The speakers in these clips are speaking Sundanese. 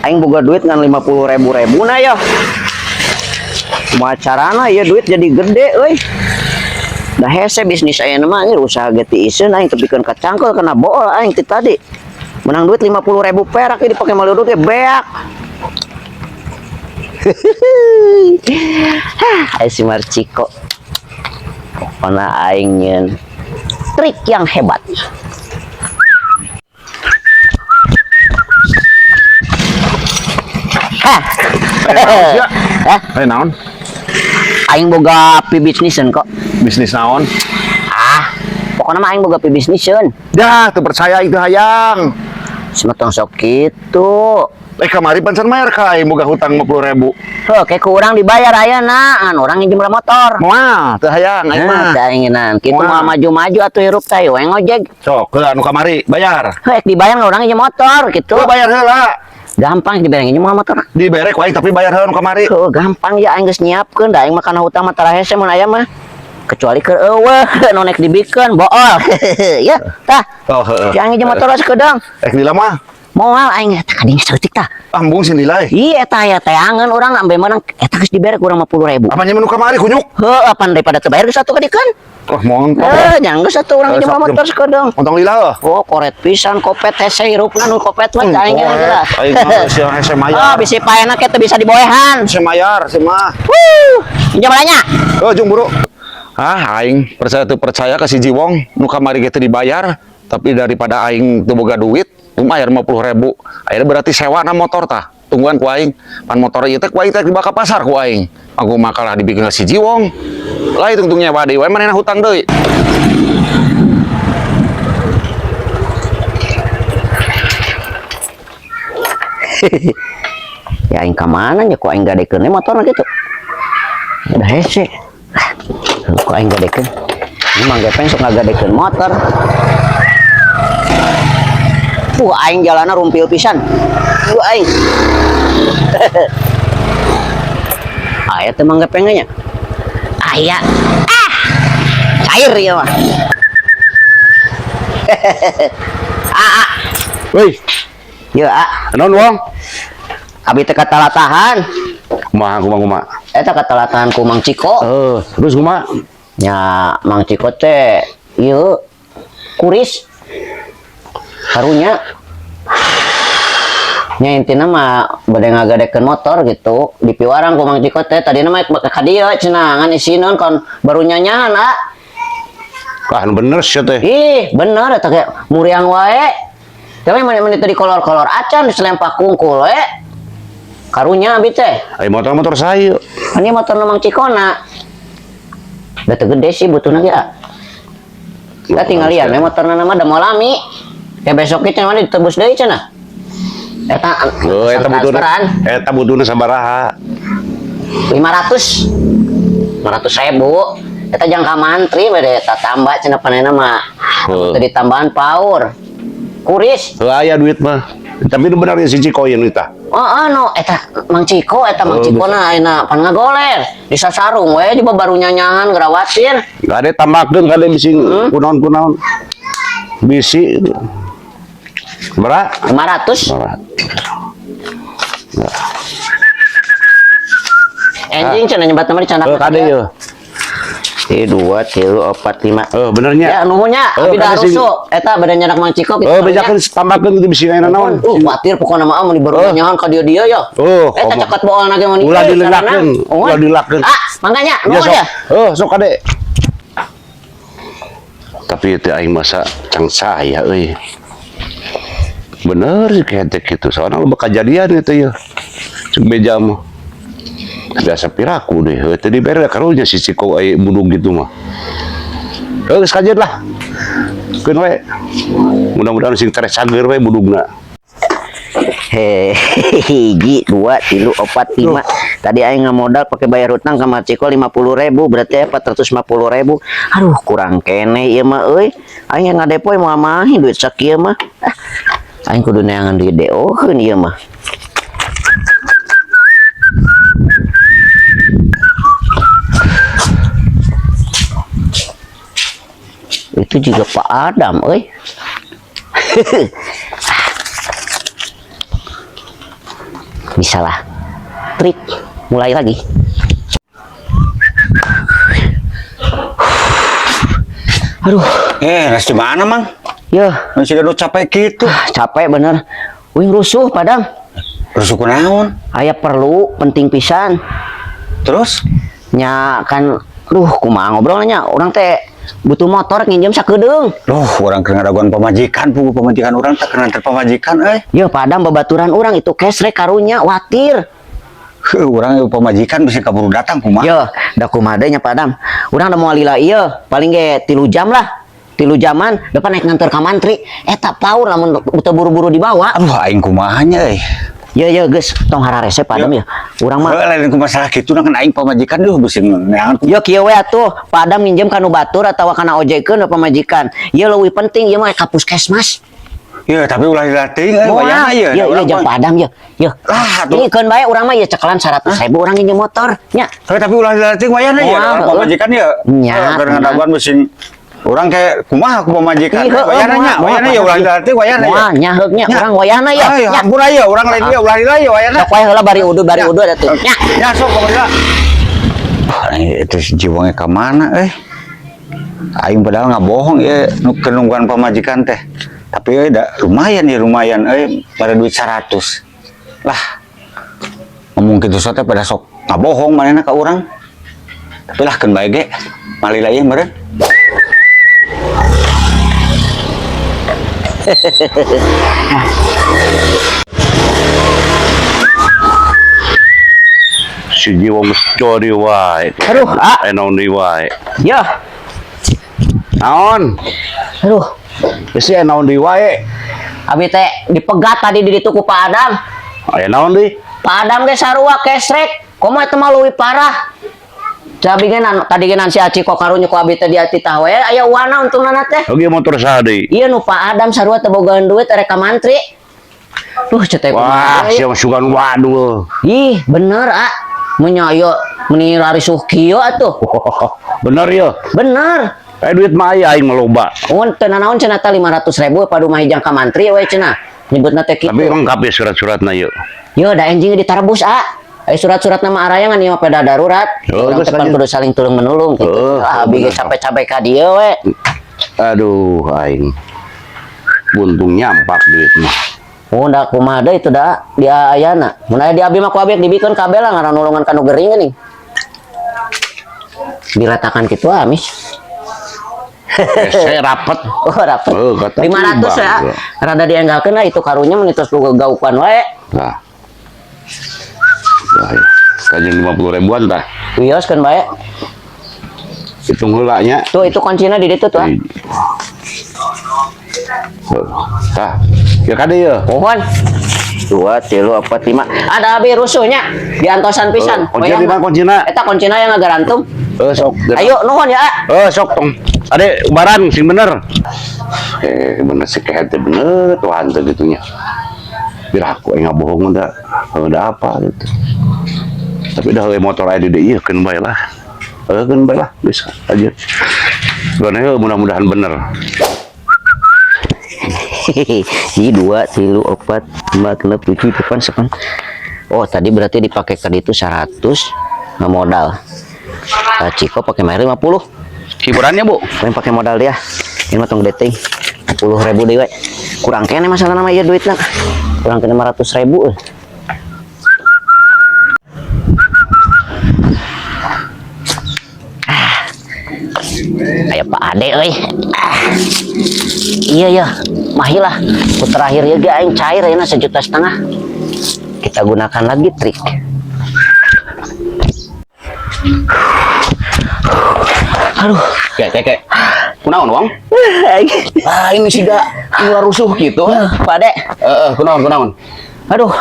Aing boga duit ngan 50 ribu ribu na ya. Kumaha carana ya duit jadi gede euy. Dah hese bisnis ayeuna mah anjir, usaha ge tiiseun aing tepikeun ka cangkeul kena bool aing ti tadi. Menang duit 50 ribu perak ini dipake meuli ge beak. Hah, si Marciko. Pokoknya aing nyeun trik yang hebat. Hah. Ya. Hah? Eh, naon? Aing boga pibisniseun kok. Bisnis naon? Ah, pokoknya mah aing boga pibisniseun. Ya, teu percaya itu hayang. Semetong sok kitu. Eh, kamari pancan mayar ka aing boga hutang 50 ribu. Heuh, kayak ku urang dibayar ayeuna, ngan urang nginjem motor. Moal, teu hayang aing mah. Nah, teu inginan. Kitu Moal. moal maju-maju atuh hirup teh we ngojek. Sok, heula anu kamari bayar. Heuh, ek dibayar urang nginjem motor gitu. Tuh bayar heula. Gampang dibayar nginjem motor. Dibere ku aing tapi bayar heula anu kamari. Heuh, gampang ya aing geus nyiapkeun da aing mah kana hutang mah tara hese mun aya mah. Kecuali keur eueuh nu nek dibikeun bool. Ya, tah. Oh, heeh. Si aing nginjem motor sakedeung. Eh, lila mah. Moal aing eta kadinya saeutik tah. Ambung sih nilai. Iya eta ya teangan urang ambe menang eta geus dibere ku urang 50 ribu. Apa nyemen nu kamari kunyuk? Heuh, apan daripada teu bayar geus satu kadikeun. Oh, montong. Eh, jangan geus satu urang Eh, nginjem sok, motor sakedeung. Montong lila heuh. Oh, koret pisan kopet hese hirupna nu kopet mah aing ge lah. Aing mah sia hese Oh, mayar. bisi paena ke teu bisa diboehan. Hese mayar si mah. Wuh, injem nanya. Oh, jung buru. Ah, aing percaya teu percaya ka si Jiwong nu kamari ge teu dibayar, tapi daripada aing teu boga duit, lumayan 50 ribu. Akhirnya berarti sewa na motor tah. Tungguan ku aing. Pan motor ieu teh ku aing teh dibawa ka pasar ku aing. Aku makalah dibikin ka si Jiwong. Lah itu tungtung nyewa deui we manehna hutang deui. Ya aing ka mana nya ku aing gadekeun we motorna gitu. Udah hese. Ah, ku aing gadekeun. Ini Mang Gepeng sok ngagadekeun motor. Aing jalanna rumpil pisan. Aing. Aya teh Mang Gepeng nya. Aya. Ah. Cair ieu mah. Ah, ah. Woi, Yeuh, ah. naon wong? Abi teh katalatahan. Kumaha kumaha kumaha? Eta katalatahan ku Mang Ciko. Eh, terus kumaha? Nya Mang Ciko teh ieu kuris. Karunya. Nya intina mah bade ngagadekeun motor gitu. Di piwarang ku Mang Ciko teh tadina mah ka dieu cenah ngan isineun kon baru nyanyahan ah. Ah, nu bener sih teh. Ih, bener eta ge muriang wae. Tapi mun teu dikolor-kolor acan diselempak kungkul we. Karunya abi teh. Ai motor-motor saya. Ini motor Mang Cikona. Udah teu gede sih butuhna ge. Ah. Kita tinggal lihat, we motorna mah da moal lami. Ya besok kita mah ditebus deui cenah. Eta Oh, eta butuhna. transferan Eta butuhna sabaraha? 500. 500 ribu. Eta jangka mantri bade eta tambah cenah panena mah. Heuh. Teu ditambahan power. Kuris. Heuh aya duit mah. Tapi nu bener ya si Ciko ieu tah. Oh, anu, eta Mang Ciko, eta Mang Oh, Ciko na ayeuna pan ngagoler. Di sasarung we di baru nyanyahan gerawatir. Kade tambahkeun kade bisi kunaon-kunaon. Bisi Sabaraha? 500. Sabaraha? Enjing cenah nyebat nama di Heuh kade ieu. 1 2 3 4 5. Heuh benernya. Ya nuhunnya, Oh, abi da kade sing- rusuh. Eta bade nyadak Mang Ciko gitu. Oh, bejakeun tambahkeun kitu bisi aya naon. Khawatir pokokna mah mun di baru nyanyahan ka dieu-dieu ya. Oh, Eta komo. cokot bool ge mun Ulah ieu, dileulakeun, sarana. ulah dileulakeun. Ah, mangkanya Ya nuhun sok. ya. Oh, sok kade. Tapi itu aing masa cang saya euy. Bener sih kayak gitu. Soalnya lo bakal jadian itu ya. Cek beja mah. Biasa piraku deh. Heuh teu dibere karunya si Ciko ai budug gitu mah. Heuh geus kajeun lah. Keun we. Mudah-mudahan sing tereh cager we budugna. Hehehe, hiji, dua, tilu, opat, lima. Tadi aing ngamodal pakai bayar hutang ka Mang Ciko 50 ribu, berarti ya 450 ribu. Aduh, kurang kene ieu mah euy. Aing yang ngadepoy moal mahi duit sakieu mah. Ah, aing kudu neangan duit DO-keun ieu mah. Itu juga Pak Adam, euy. Bisa lah. Trik mulai lagi. Aduh, Eh, nasi mana, Mang? ya Masih udah capek gitu. Capek bener. Wing rusuh padang. Rusuh kunaon? Aya perlu penting pisan. Terus? Nya kan, duh, kumaha ngobrolnya, urang teh butuh motor nginjem sakedeung. Loh, urang keur ngadaguan pamajikan, pugu pamajikan urang tak kena antar pamajikan euy. Ya padang, babaturan urang itu kesrek karunya watir. Heuh, urang ieu pamajikan bisa kaburu datang kumaha? Yo, da kumaha deui nya, Padam. Urang da moal lila ieu, paling ge 3 jam lah. 3 jaman, depan naik nganter ka mantri. Eta paur lamun teu buru-buru dibawa. Aduh, aing kumaha nya euy. Ye ye geus tong hararese, Padam ya. Urang mah Heuh, lain ku masalah kitu kan aing pamajikan duh bisi neangan. Yo kieu we atuh, Padam minjem kanu batur atawa kana ojekeun pamajikan. Ieu leuwih penting ieu mah ka puskesmas. Ya, tapi ulah dilatih euy, wayahna ieu. Ye ye jang Padam ye. Ye. Lah, atuh. Ini keun bae urang mah ye cekelan 100.000 urang nginjem motor nya. Heuh, tapi ulah dilatih wayahna ieu, Moal, urang heuh. pamajikan ieu. Nya, Heuh, keur nya. ngadaguan bisi urang kayak kumaha ku pamajikan. Ih, heuh, Wayahna nya, moal, wayahna ieu ulah dilatih wayahna ieu. Moal nya heuk nya Nya. urang wayahna ya. Ayo, Nya. hampura ieu, urang lain ieu ulah dilatih ieu wayahna. Sok wae heula bari udud atuh. Nya. Ya, sok kumaha. Itu si jiwangnya ke mana eh? Aing padahal nggak bohong ya, nu keur nungguan pamajikan teh. Tapi euy da, lumayan ya, lumayan euy, pada duit 100. Lah. Ngomong kitu sok teh pada sok nggak bohong manehna ka urang. Tapi lah keun bae ge, malila ieu meureun. Si jiwa cori wae. Aduh, ah. Eh, naon deui wae. Ya. Naon? Aduh, Geus aya naon deui wae. Abi teh dipegat tadi di ditu ku Pak Adam. Aya naon deui? Pak Adam ge sarua kesrek. Komo eta mah leuwih parah. Cabi ge nan, tadi ge nan si Aci kok karunya ku abi teh diatitah we aya wana untungna teh. Oge motor saha deui? Iya nu Pak Adam sarua teu bogaan duit erek ka mantri. Duh, cetek Wah, kumaha deui. sia sugan waduh. Ih, bener ah. Menyayo meni rarisuh kieu atuh. Bener ya. Bener. Eh, duit mah aya, aing mah loba. Mun teu nanaon cenah teh 500.000 padu mah hijang ka mantri we cenah. Nyebutna teh kitu. Tapi lengkap ya surat-suratna yuk. Yo, da enjing ditarebus ah. Eh, surat-surat nama araya ngan ieu mah peda darurat. Oh, Urang geus teh pan lanjut. kudu saling tulung menulung gitu. Oh, Ah, abi ge bener. capek-capek ka dieu we. Aduh, aing. Buntung nyampak duit mah. Oh, da kumaha deui itu da dia ayana. Mun aya di abi mah ku abi dibikeun kabeh lah ngaran nulungan ka nu gering geuning. Diletakan kitu amis. Saya rapet. Oh, rapet. Oh, kata 500 ya. timbang. Rada dienggalkeun lah itu karunya mun terus gaukan wae. Nah. Nah, ya. Kajeng 50 ribuan tah. Wios keun bae. Hitung heula nya. Tuh itu kuncina di ditu tuh. Ah. Tah. Ya kade ya. Mohon. Dua, tilu, empat, lima. Ada abi rusuhnya. Diantosan pisan. Oh, kuncina di mana kuncina? Eta kuncina yang ngagarantung. Eh, sok. Ayo nuhun ya. Eh, sok tong. Ade ubaran sing bener. Eh, bener sih kehed teh bener Tuhan teh gitunya. Biar aku enggak bohong udah apa gitu. Tapi dah euy motor aya di dieu ieu keun bae lah. Eh, keun bae lah, bisa aja. Sebenarnya mudah-mudahan bener. Hiji, dua, tilu, opat, lima, genep, tujuh, delapan, sepuluh. Oh, tadi berarti dipakai ke itu 100 nggak modal. Nah, Ciko pakai bayar 50. Hiburannya, Bu. Yang pakai modal dia. Ini mah tong gede teuing. 10.000 deui we. Kurang kene masalah nama ieu duitna. Kurang kene 500.000 euy. Ah. Aya Pak Ade euy. Ah. Iya ya, mahilah. Ku terakhir ya ge aing cair ayeuna 1,5 juta. Kita gunakan lagi trik. Aduh. Kayak kayak kayak. Kunaon, Wong? Ah, ini sih gak ulah rusuh gitu. Pak Ade. Heeh, kunaon kunaon. Aduh,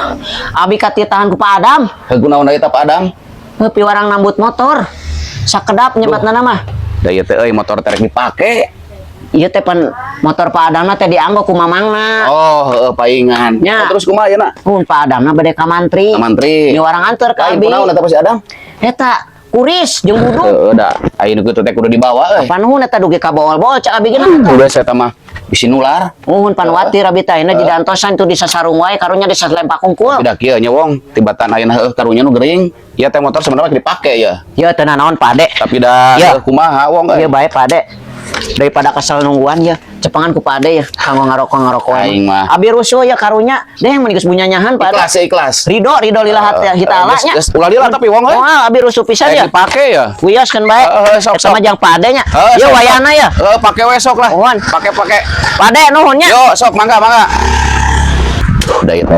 abi katitahan ku Pak Adam. Heuh, kunaon deui eta Pak Adam? Heuh, piwarang nambut motor. Sakedap nyebatna mah. Da ieu teh euy motor terek dipake. Ieu teh pan motor Pak Adamna teh dianggo ku mamangna. Oh, heeh, paingan. Nya. Oh, terus kumaha ieu na? Mun Pak Adamna bade ka mantri. Ka mantri. Miwarang anter ka Lain abi. kunaon eta si Adam? Eta kuris jeung buduk. Heeh, da aya nu kitu teh kudu dibawa euy. Panuhun eta dugi ka bawal-bawal cak abi geuna. Udah saya mah. Bisi nular. Muhun panwatir abi teh ayeuna didantosan itu disasarung wae karunya disalempak kungkul. Tapi da kieu nya, Wong, tibatan ayeuna heuh karunya nu gering. Ieu teh motor sebenarnya dipake ya. Ya teu nanaon, Pak Ade. Tapi da Ya. heuh kumaha, Wong, euy. Iya bae, Pak Ade. Daripada kesel nungguan ya, cepengan ku Pak Ade ya, kanggo ngarokok-ngarokok. Aing mah. Abi rusuh ya karunya, deh mun geus bunyanyahan, Pak Ade. Ikhlas ya, ikhlas. Ridho, ridho lillah hati ta'ala Geus nya. Geus ulah lila tapi, Wong, euy. Moal abi rusuh pisan ya. Eh, dipake ya. Wios kan bae. Heeh, sok, Eta sok. mah jang Pak Ade nya. Heeh, Ieu sok, wayana sok. ya. Heeh, pake we sok lah. Nuhun. Pake pake. Pak Ade nuhun nya. Yo, sok mangga mangga. Udah itu.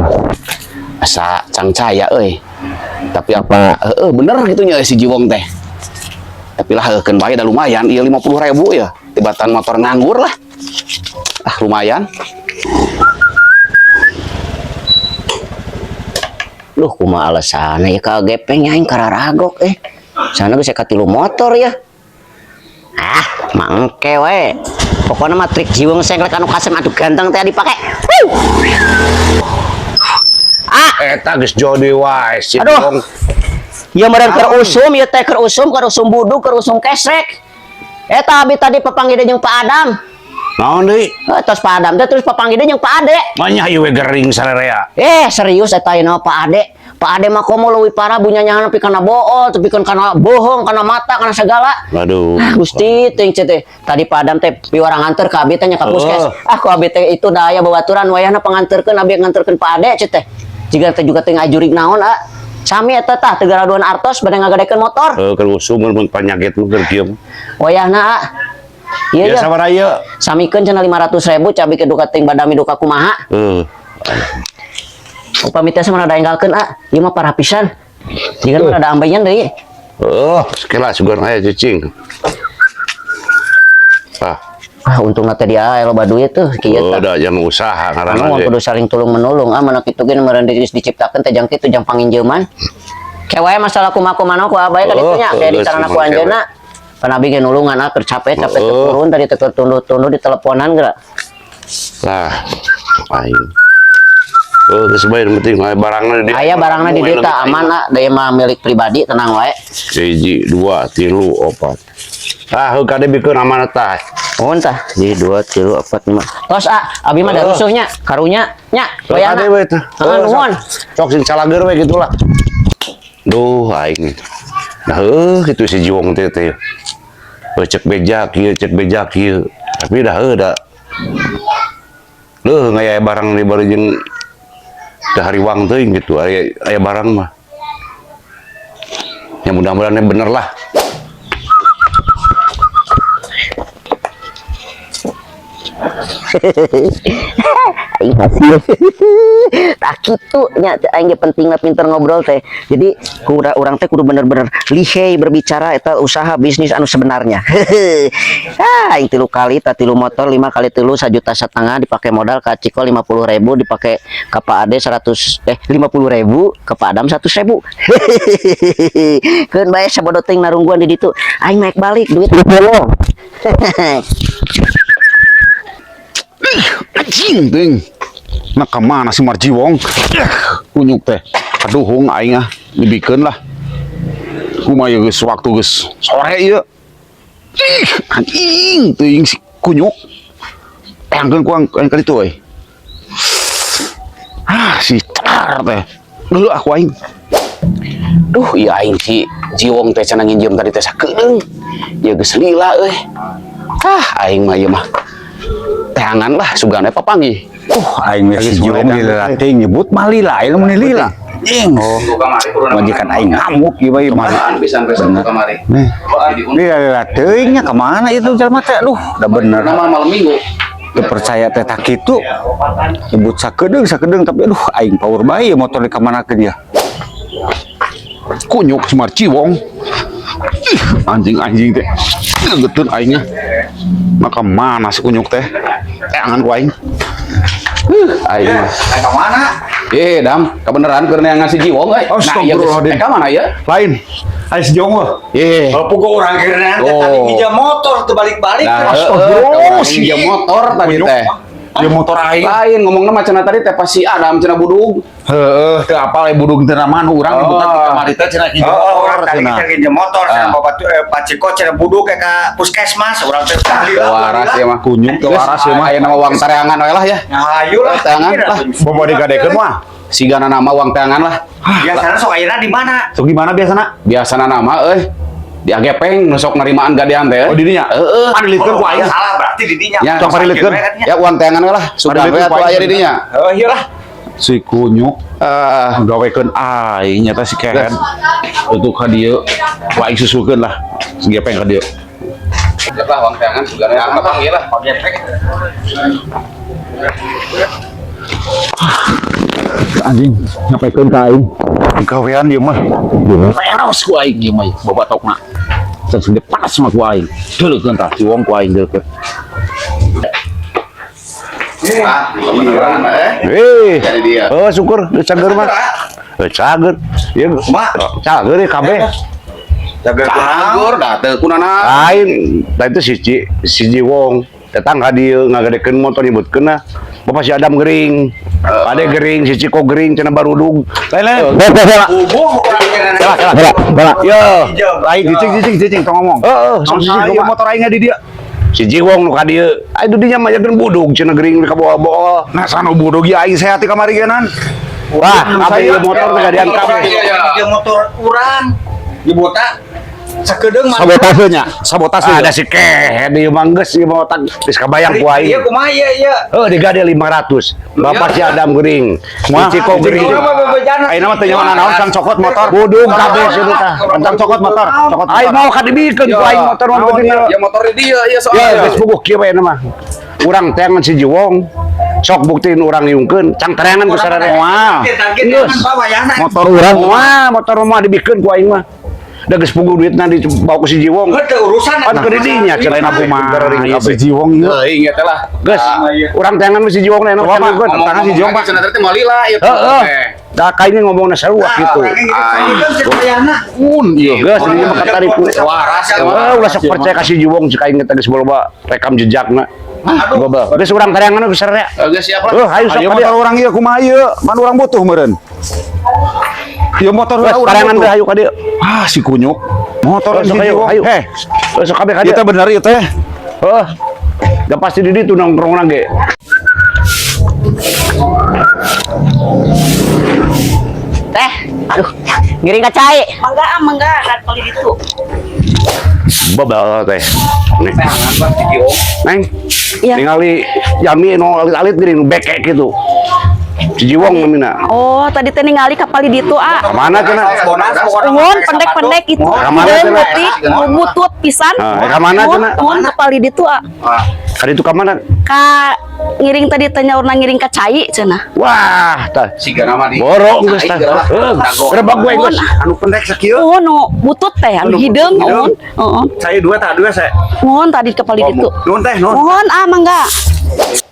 Asa cangcaya euy. Tapi apa heeh bener gitu nya si Jiwong teh. Tapi lah heukeun bae da lumayan ieu 50.000 ya. Tibatan motor nganggur lah. Ah, lumayan. Duh, kumaha alasanna ya ka gepeng aing kararagok eh. Sana geus katilu motor ya. Ah, mangke we. Pokoknya mah trik jiweng sengklek anu kasem atuh ganteng teh dipake. Wuh. Ah, Eta geus jodi wae si Aduh. Jiwong. Ya meureun keur usum ieu teh keur usum, keur usum buduk, keur usum kesrek. Eta abi tadi papanggih deui jeung Pak Adam. Naon deui? Eh, tos Pak Adam teh terus papanggih deui jeung Pak Ade. Manya ieu we gering sarerea. Eh, serius eta ayeuna Pak Ade. Pak Ade mah komo leuwih parah bunyanyahan nepi kana bool, tepi kana bohong, kana mata, kana segala. Aduh. Ah, Gusti teuing teh. Tadi Pak Adam teh piwarang nganter ka abi teh nya ka puskes. Oh. Ah, ku abi teh itu da aya babaturan wayahna panganterkeun abi nganterkeun Pak Ade ceu teh. Jiga teh juga teh ngajurig naon ah. Sami eta tah teu garaduan artos bade ngagadekeun motor. Heuh, keur usum mun panyakit mah keur kieu. Wayahna ah. Iya Ya ya. sabaraha ieu? Samikeun cenah 500.000 cabi ke duka ting badami duka kumaha. Heuh. Upami teh mah rada enggalkeun ah. Ieu mah parah pisan. Jiga mah rada ambeien deui. Oh, sekela sugan aya cicing. Ah, Ah, untungna teh dia loba duit tuh kieu oh, tah. da jangan usaha ngaranna Anu ge. kudu saling tulung menolong ah mana kitu ge meureun geus diciptakeun teh jang kitu jang panginjeuman. Ke wae masalah kumaha-kumaha ku abah ka ditu nya Oh, kayak geus dicarana ku kumaha anjeunna. Pan abi ge nulungan ah keur capek-capek teu Oh. turun tadi teu tunduh-tunduh di teleponan geura. Lah, aing. Oh, geus bae nu penting aya barangna di Aya barangna di dieu tah aman ah, da ieu mah milik pribadi tenang wae. Hiji, dua, tilu, opat. Ah, heuh kade bikeun amanah tah. Nuhun tah. Hiji, dua, tilu, opat, lima. Tos ah, abi mah da Oh. rusuhnya, karunya nya, Kade wayahna. we tah. Heeh, nuhun. Sok sing calageur we gitulah. Duh, aing. Nah, heuh kitu si Jiwong teh teh. Heuh cek beja kieu, cek beja kieu. Tapi dah heuh da. Leuh ngaya barang di bari jeung da hariwang teuing gitu aya aya barang mah. Ya mudah-mudahan bener lah. Aing hasil. Tak kitu nya teh aing ge pentingna pinter ngobrol teh. Jadi kurang urang teh kudu bener-bener lihai berbicara eta usaha bisnis anu sebenarnya. Ah, aing tilu kali tah tilu motor 5 kali tilu 1,5 juta dipakai modal ka Ciko 50.000 dipakai ka Pak Ade 100 eh 50.000 ke Pak Adam 100.000. Keun bae sabodo teuing narungguan di ditu. Aing naik balik duit 50. Anjing ting. Nah kemana si Marjiwong? Kunyuk teh. Kaduhung aing ah dibikeun lah. Kumaha geus waktu geus sore ieu. Ih, anjing teuing si kunyuk. Tangkeun ku aing kali itu euy. Ah, si car teh. Dulu aku aing. Duh, ieu aing si Jiwong teh cenah nginjem tadi teh sakedeung. Ieu geus lila euy. Ah, aing mah ieu mah. Teangan lah sugana papanggih. Aing we si Jiwong lila teh nyebut mah lila, aing mun lila. Ing. Oh. Majikan aing ngamuk ieu bae mah. Pisan pisan kamari. Nih. Lila lila teuing nya kemana itu jelema teh? Aduh, udah bener. Nama malam Minggu. Teu percaya teh tak kitu. Nyebut sakedeung sakedeung tapi aduh aing power bae motor dikamanakeun ya. Kunyuk si Marciwong. Ih, anjing-anjing teh. Ngegeteun aing ah. Maka mana si kunyuk teh? Teangan ku aing. Aing mah. Eh, ka mana? Eh, Dam, kebenaran keur neangan si Jiwong euy. Nah, ieu geus Astagfirullahaladzim. eh, ka mana ya? Lain. Aing si Jiwong mah. Eh. Kalau pugo urang keur neangan teh tadi Oh. minjem motor teu balik-balik. Nah, Astagfirullah, heeh, si minjem motor tadi kunyuk. teh. Ieu motor aing. Lain ngomongna mah cenah tadi teh pas si Adam cenah budug. Heeh, teu apal we budug teu naman urang Oh. nyebutan di kamari teh cenah kinjem Oh, motor orang tadi cenah. kita nginjem motor, cenah bapak tuh Pak Ciko cenah buduk kayak ke puskesmas, urang teh Teu waras ya mah. Kunyuk teu waras ya mah. Aya nama uang tareangan we lah ya. Nah, ayo lah. Teangan lah. Bobo digadekeun mah. Sigana nama uang teangan lah. Biasanya sok ayeuna di mana? So gimana biasana? Biasana nama euy. Di Agepeng nu sok nerimaan gadean teh. Oh didinya. Heeh. Padilitkeun ku aing. Oh, salah berarti di dinya. Ya, tong parilitkeun. Ya uang teangan we lah. Sudah we Parilitkeun atuh ku aya aing. di dinya. Oh, iya lah. Si kunyuk Eh, gawekeun aing nyata si kehed. Untuk ka dieu ku aing susulkeun lah. Si gepeng ka dieu. lah uang teangan sugana ya panggil lah. Anjing, nyapekeun ka aing. Gawean ieu mah. Peros ku aing ieu mah babatokna. Langsung panas mah ku aing. Deulekeun tah si wong ku aing deulekeun. Ah, beneran eh. Eh. Jadi dia. Oh, syukur geus cager mah. Eh, cager. Ieu Mak. cager ya kabeh. Jaga Cagur dah teu kunana. Lain, tah itu si Jiwong datang ka dieu ngagadekeun motor nyebutkeun lah. Bapak si Adam gering. Ade gering, si Ciko gering cenah barudug. Lain lain. Bubuh urang cenah. Kela, kela. Yo. Lain cicing cicing cicing tong ngomong. Heeh, Naon si saha Ciko ieu mah. motor aing di dia. Si Jiwong nu ka dieu. Aya di dinya mah jageun budug cenah gering ka bawa-bawa. Nah, sanu budug ieu aing sehat di kamari geunan. Wah, kabeh ieu motor teh gadean kabeh. Iya. Iya, motor urang. Dibota sakedeung mah. Sabotase nya, sabotase. Ada si kehed ieu mah geus ieu mah otak geus kabayang ku aing. Iya kumaha ieu ieu. Heuh digade 500. Bapak si Adam gering. Si Ciko gering. Urang mah bebejana. Ayeuna mah teu nyawa naon can cokot motor. Budug kabeh situ tah. Can cokot motor, cokot. Aing mau ka dibikeun ku aing motor mah Naon penting. ieu? Ya motor di dia ieu Ya soalnya. geus puguh kieu we mah. Urang teangan si Jiwong. Sok buktiin urang nyungkeun, cang terangan ku sararea. Moal. Geus. Motor urang Moal motor mah dibikeun ku aing mah. Da geus puguh duitna dibawa ku si Jiwong. Heuh urusan Pan keur di dinya cenah lain aku mah. Gering Ieu si kabeh. Jiwong ieu. Teuing eta lah. Geus, urang teangan si Jiwong na enak Coba, Pak, nyungkeun. ngomong. Tangan si Jiwong, Pak. Cenah teh moal lila ieu. Heeh. Da kaini ngomongna sarua kitu. Un ieu. Geus di dinya mah katarik ku. Waras ya mah. Heuh, ulah sok percaya ka si Jiwong cek aing teh geus loba rekam jejakna. Aduh. Geus urang tareangan geus sararea. Geus siap lah. Heuh, hayu sok Ayo ka dieu. motor urang ieu kumaha ieu? Man urang butuh meureun. Ieu motor Geus urang tareangan butuh. teh hayu ka dieu. Ah, si kunyuk. Motor Geus si sok hayu, Jiwong. hayu. Heh, Geus sok kabeh ka ieu dieu. teh bener ieu teh. Heuh. Da pasti di ditu nongkrongna ge. Teh, aduh, ngiring ka cai. Mangga ah, mangga kan paling itu. Bebel teh. Nih. Teangan lah si Jiwong. Neng. Iya. Ningali jami nu alit-alit geuning nu bekek kitu. Si Jiwong namina. Oh, tadi teh ningali kapal di ditu ah. Ka mana cenah? Nuhun pendek-pendek itu. Ka mana Deung cenah? leutik, butut pisan. Ah, ka mana cenah? Nuhun kapal di ditu ah. Ka ditu ka mana? Ka ngiring tadi teh nyaurna ngiring ka cai cenah. Wah, tah. Siga nama di. Borong geus tah. Heuh, Rebag gue geus. Anu pendek sakieu. Nuhun nu butut teh anu hideung nuhun. Heeh. Saya dua tah dua saya. Nuhun tadi kapal di ditu. Nuhun teh, nuhun. Nuhun ah mangga.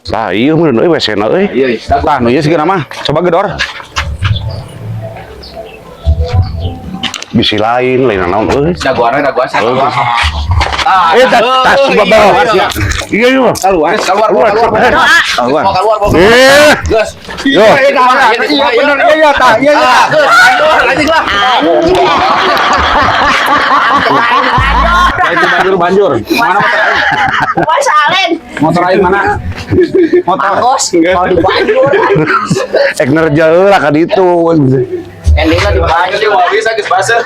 Tah ieu meureun euy WC-na euy. Iya, iya. Tah, nu ieu sigana mah. Coba gedor. Bisi lain, lain naon euy. Daguan daguan saya keluar. Eh, tas tas bebel. Iya iya. Keluar, keluar, keluar, keluar. Keluar. Mau keluar, mau keluar. Eh, Geus. yo. Iya, iya, bener, iya, iya, tah, iya, iya. Geus, aduh, anjing lah. Itu banjur banjur. Mana motor aing? Wah, salen. Motor aing mana? Motor. Bos, kalau di Banjur. Ek nerja heula ka ditu. Endingna di Anjing, mau bisa geus baseuh.